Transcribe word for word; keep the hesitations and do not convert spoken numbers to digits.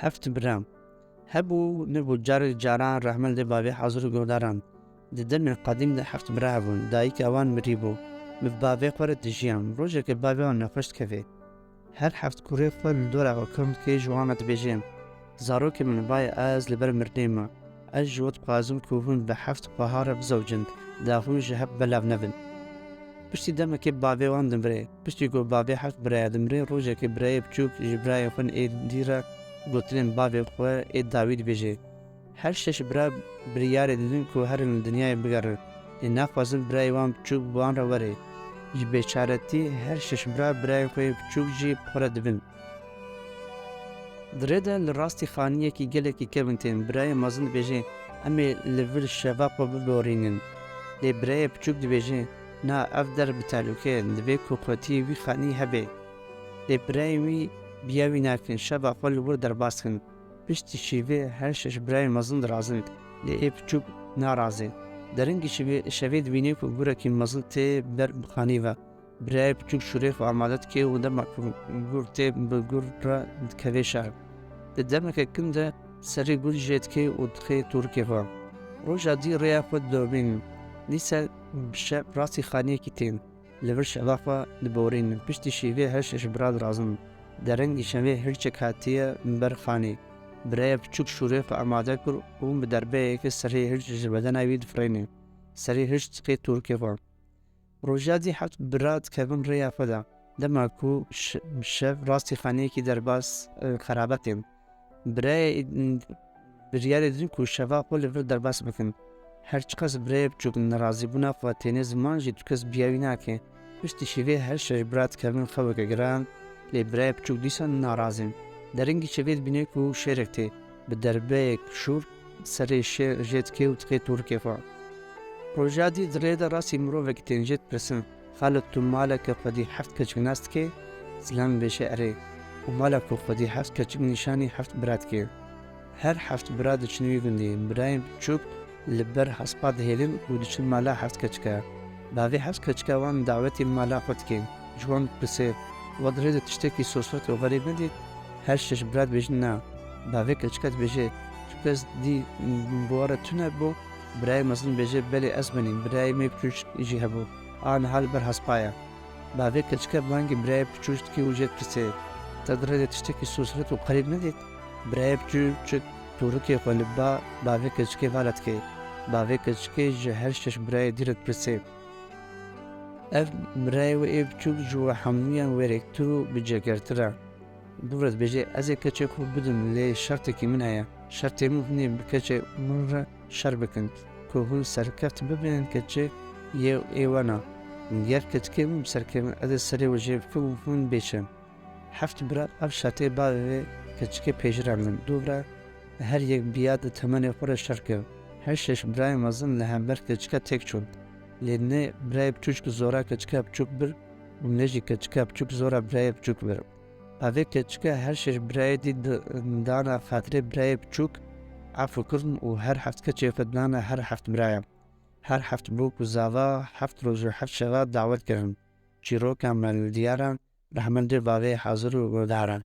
Heft bira. Hebû, nebû, carek caran rehmel dê bavê hazir û guhdaran. Di demên qedîm de heft bira hebûn. Dayika wan mirî bû. Bi bavê xwe re dijiyan. Rojekê bavê wan nexweş dikeve. Her heft kurê xwe li dora xwe kevn dike, ji wan re dibêje, Zarokê min, vay ez li ber mirinê me. Ez ji we dixwazim ku hûn bi heft xweha re bizewicin, da hûn ji hev belav nebin. Piştî demekê bavê wan dimire. Piştî ku bavê heft biraya dimire, rojekê birayê biçûk ji birayê xwe ê dî re gotinên bavê xwe ê dawî dibêje, Her şeş bira biryarê didin ku herin li dinyayê bigerin. Lê naxwazin birayê wan biçûk bi wan re were. Ji bêçaretî her şeş bira birayê xwe yê biçûk jî bi xwe re dibin. Di rê de li rastî xaniyekî gelekî kevin tên. Birayê mezin dibêje, Em ê li vir şeva xwe biborînin. Lê birayê biçûk dibêje, Na, ev der bi telûke ye, divê ku qutiyê wî xanî hebe. Lê birayên wî bi ya wî nakin, şeva xwe li wir derbas dikin. Piştî şevê her şeş birayên mezin dirazin, lê ê biçûk narazê. Derengî şevê, şevê dibîne ku gurekî mezin tê ber xanî ve. Birayê biçûk şûrê xwe amade dike û dema ku gur tê bi gur re dikeve şer. Di demeke kin de serê gur jê dike û dixê tûrikê xwe. Roja dî rêya xwe didomînin. Dîsa bi şev rastî xaniyekî tên. Li vir şeva xwe diborînin. Piştî şevê her şeş bira dirazin. Derengî şevê hirçek hatiye ber xanî. Birayê biçûk şûrê xwe amade kir û bi derbeyeke serê hirç ji bedena wî difirêne. Serê hirç dixê tûrikê xwe. Roja dî heft bira dikevin rêya xwe de. Dema ku ş-, bi şev rastî xaniyekî derbas, e, xerabe tên. Birayê, e, biryarê didin ku şeva xwe li vir derbas bikin. Her çiqas birayê biçûk nerazîbûna xwe têne ziman jî tu kes bi ya wî nake. Piştî şevê her şeş bira dikevin xeweke giran, lê birayê biçûk dîsa narazîn. Derengî şevê dibîne ku şêrek tê. Bi derbeyek şûr serê şê-, jê dike û dixê tûrikê xwe. Roja dî di rê de rastî mirovekî tên jê dipirsin, Xalo, tu maleke xwedî heft keçik nas dikê? Zilam dibêje, Erê. Û mala ku xwedî heft keçik nîşanî heft bira dike. Her heft bira diçin wî gundî. Birayên biçûk li ber hespa dihêlin û diçin mala heft keçika. Bavê heft keçika wan dawetî mala xwe dike. Ji wan dipirse, We di rê de tiştekî sosret û xerîb nedît? Her şeş bira dibêjin, Na. Bavê keçika dibêje, Tu kes dî bi we re tune bû? Birayê mezin dibêje, Belê, ez benî. Birayê me biçûk jî hebû. A niha li ber hespa ye. Bavê keçike bangê birayê biçûk dike û jê dipirse, Te di rê de tiştekî sosret û xerîb nedît? Birayê biçûk tûrikê xwe li ba bavê keçikê vala dike. Bavê keçikê ji her şeş birayê dî re dipirse, Ev birayê we ê biçûk ji we hemûyan wêrektir û bicegertir e. Dû re dibêje, Ez ê keçê xwe bidim, lê şertekî min heye. Şertê min hûn ê bi keçê min re şer bikin, ku hûn serkeft bibînin keçê yê ê we ne. Ger keçikê min bi ser kevin, ez ê serê we jê bikim û hûn bêçin. Heft bira ev şertê bavê keçikê pêşî re min. Dû re her yek bi ya di temenê xwe re şer kir. Her şeş birayê mezin li hember keçika têk çûn. Lê ne birayê biçûk zora keçika biçûk bir û ne jî keçika biçûk zora birayê biçûk bir. Bavê keçika her şeş birayê dî di-, dana xatirê birayê biçûk efû kirin û her heft keçê xwe dana her heft biraya. Her heft bûk û zava heft roj û heft şeva dawet kirin. Çîroka me li diyar e, rehmendê bavê hazir û guhdar e.